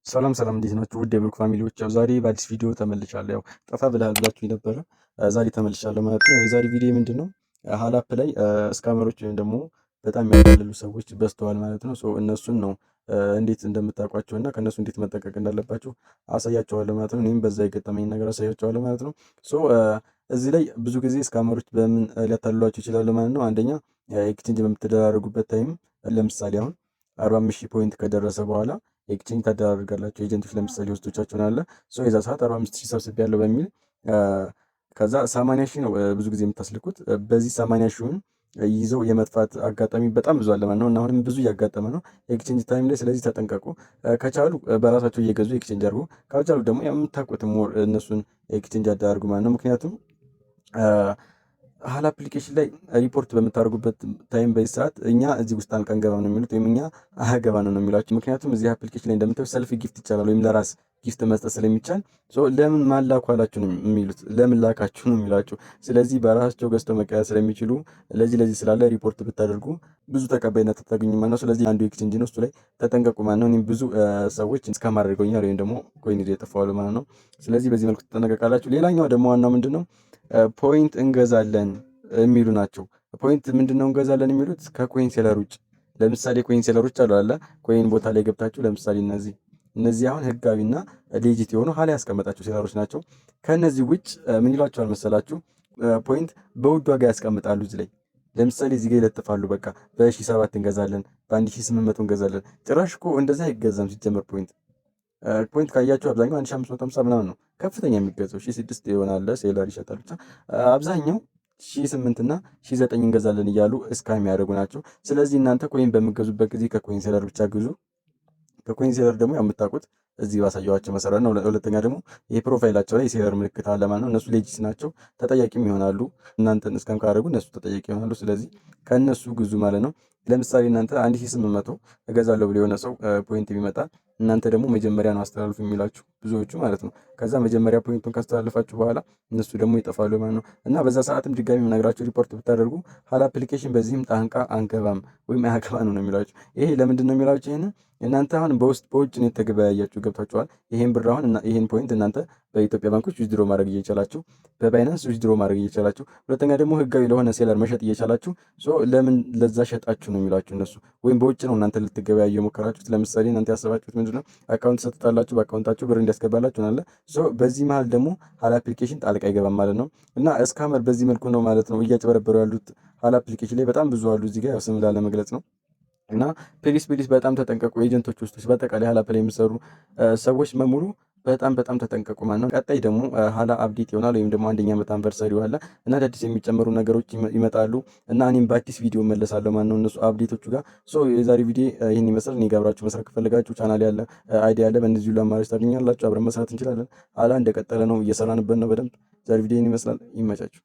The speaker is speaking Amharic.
ሰላም ሰላም፣ እንዴት ናችሁ? ውድ የብሩክ family ዎች፣ ያው ዛሬ በአዲስ ቪዲዮ ተመልሻለሁ። ያው ጠፋ ብለሃል ብላችሁ ነበረ፣ ዛሬ ተመልሻለሁ ማለት ነው። የዛሬ ቪዲዮ ምንድን ነው? ሀላ app ላይ scammer ኦች ወይም ደግሞ በጣም የሚያታልሉ ሰዎች በዝተዋል ማለት ነው። እነሱን ነው እንዴት እንደምታውቋቸው እና ከእነሱ እንዴት መጠንቀቅ እንዳለባችሁ አሳያችኋለሁ ማለት ነው። እኔም በዛ የገጠመኝ ነገር አሳያችኋለሁ ማለት ነው። So እዚህ ላይ ብዙ ጊዜ scammer ኦች በምን ሊያታልሏችሁ ይችላሉ ማለት ነው። አንደኛ exchange በምትደራረጉበት time፣ ለምሳሌ አሁን 45,000 point ከደረሰ በኋላ exchange ታደራርጋላችሁ። Agent ኦች ለምሳሌ host ኦቻቸውን አለ፣ so የዛ ሰዓት 45,000 ሰብስቤያለሁ በሚል ከዛ 80,000 ነው ብዙ ጊዜ የምታስልኩት። በዚህ 80 ሺውን ይዘው የመጥፋት አጋጣሚ በጣም ብዙ አለ ማለት ነው። እና አሁንም ብዙ እያጋጠመ ነው exchange time ላይ። ስለዚህ ተጠንቀቁ። ከቻሉ በራሳቸው እየገዙ exchange አድርጉ። ካልቻሉ ደግሞ የምታውቁት more እነሱን exchange አዳርጉ ማለት ነው። ምክንያቱም ሀላ application ላይ ሪፖርት በምታደርጉበት time በዚህ ሰዓት እኛ እዚህ ውስጥ ጣልቃ አንገባም ነው የሚሉት፣ ወይም እኛ አያገባንም ነው የሚሏቸው። ምክንያቱም እዚህ application ላይ እንደምታዩ self gift ይቻላል ወይም ለራስ gift መስጠት ስለሚቻል ለምን ማላኩ አላችሁ ነው የሚሉት፣ ለምን ላካችሁ ነው የሚሏችሁ። ስለዚህ በራሳቸው ገዝተው መቀየር ስለሚችሉ ለዚህ ለዚህ ስላለ ሪፖርት ብታደርጉ ብዙ ተቀባይነት አታገኙ ማለት ነው። ስለዚህ አንዱ exchange ነው፣ እሱ ላይ ተጠንቀቁ ማለት ነው። እኔም ብዙ ሰዎች scam አድርገውኛል ወይም ደግሞ coin ይዘው የጠፋዋሉ ማለት ነው። ስለዚህ በዚህ መልኩ ትጠነቀቃላችሁ። ሌላኛው ደግሞ ዋናው ምንድን ነው? Point እንገዛለን የሚሉ ናቸው። Point ምንድን ነው እንገዛለን የሚሉት? ከ coin seller ውጭ፣ ለምሳሌ coin seller ኦች አሉ አለ፣ coin ቦታ ላይ ገብታችሁ ለምሳሌ እነዚህ አሁን ህጋዊና legit የሆኑ ሀላ ያስቀመጣቸው seller ኦች ናቸው። ከእነዚህ ውጭ ምን ይሏቸዋል መሰላችሁ? Point በውድ ዋጋ ያስቀምጣሉ። እዚህ ላይ ለምሳሌ እዚህ ጋር ይለጥፋሉ። በቃ በ1007 እንገዛለን፣ በ1800 እንገዛለን። ጭራሽ እኮ እንደዛ አይገዛም ሲጀመር። Point ካያችሁ አብዛኛው 1550 ምናምን ነው ከፍተኛ የሚገዛው። 1006 ይሆናል seller ይሸጣል። ብቻ አብዛኛው 1008 እና 1009 እንገዛለን እያሉ scam የሚያደርጉ ናቸው። ስለዚህ እናንተ coin በምትገዙበት ጊዜ ከ coin seller ብቻ ግዙ። ከ coin seller ደግሞ የምታውቁት እዚህ ባሳየኋቸው መሰረት ነው። ሁለተኛ ደግሞ የ profile ኣቸው ላይ የ seller ምልክት አለ ማለት ነው። እነሱ legit ናቸው፣ ተጠያቂም ይሆናሉ። እናንተን scam ካደረጉ እነሱ ተጠያቂ ይሆናሉ። ስለዚህ ከእነሱ ግዙ ማለት ነው። ለምሳሌ እናንተ 1800 እገዛለሁ ብሎ የሆነ ሰው point ቢመጣ እናንተ ደግሞ መጀመሪያ ነው አስተላልፉ የሚላችሁ ብዙዎቹ ማለት ነው። ከዛ መጀመሪያ point ኡን ካስተላልፋችሁ በኋላ እነሱ ደግሞ ይጠፋሉ ማለት ነው። እና በዛ ሰዓትም ድጋሚ የምነግራችሁ ሪፖርት ብታደርጉ ሀላ application በዚህም ጣልቃ አንገባም ወይም አያገባንም ነው የሚላችሁ። ይሄ ለምንድን ነው የሚላችሁ? ይሄን እናንተ አሁን በውስጥ በውጭ ነው የተገበያያችሁ፣ ገብታችኋል። ይሄን ብር አሁን ይሄን point እናንተ በኢትዮጵያ ባንኮች withdraw ማድረግ እየቻላችሁ፣ በ Binance withdraw ማድረግ እየቻላችሁ፣ ሁለተኛ ደግሞ ህጋዊ ለሆነ seller መሸጥ እየቻላችሁ ለምን ለዛ ሸጣችሁ ነው የሚላችሁ እነሱ። ወይም በውጭ ነው እናንተ ልትገበያዩ የሞከራችሁት። ለምሳሌ እናንተ ያሰባችሁት ምንድን ነው? Account ሰጥታላችሁ፣ በ account ኣችሁ ብር እንዲያስገባላችሁ አለ። በዚህ መሀል ደግሞ ሀላ application ጣልቃ አይገባም ማለት ነው። እና scammer በዚህ መልኩ ነው ማለት ነው እያጭበረበሩ ያሉት። ሀላ application ላይ በጣም ብዙ አሉ። እዚህ ጋር ያው ስም ላለመግለጽ ነው። እና please please በጣም ተጠንቀቁ። Agent ኦች ውስጥ በአጠቃላይ ሀላ ላይ የሚሰሩ ሰዎች በሙሉ በጣም በጣም ተጠንቀቁ ማለት ነው። ቀጣይ ደግሞ ሀላ update ይሆናል ወይም ደግሞ አንደኛ ዓመት anniversary አለ እና አዳዲስ የሚጨመሩ ነገሮች ይመጣሉ እና እኔም በአዲስ ቪዲዮ መለሳለሁ ማለት ነው እነሱ update ኦቹ ጋር። So የዛሬ ቪዲዮ ይህን ይመስላል። እኔ ጋር አብራችሁ መስራት ከፈለጋችሁ ቻናል ያለ ID ያለ በእነዚሁ ለአማራጭ ታገኛላችሁ። አብረን መስራት እንችላለን። ሀላ እንደቀጠለ ነው፣ እየሰራንበት ነው በደንብ። ዛሬ ቪዲዮ ይህን ይመስላል። ይመቻችሁ።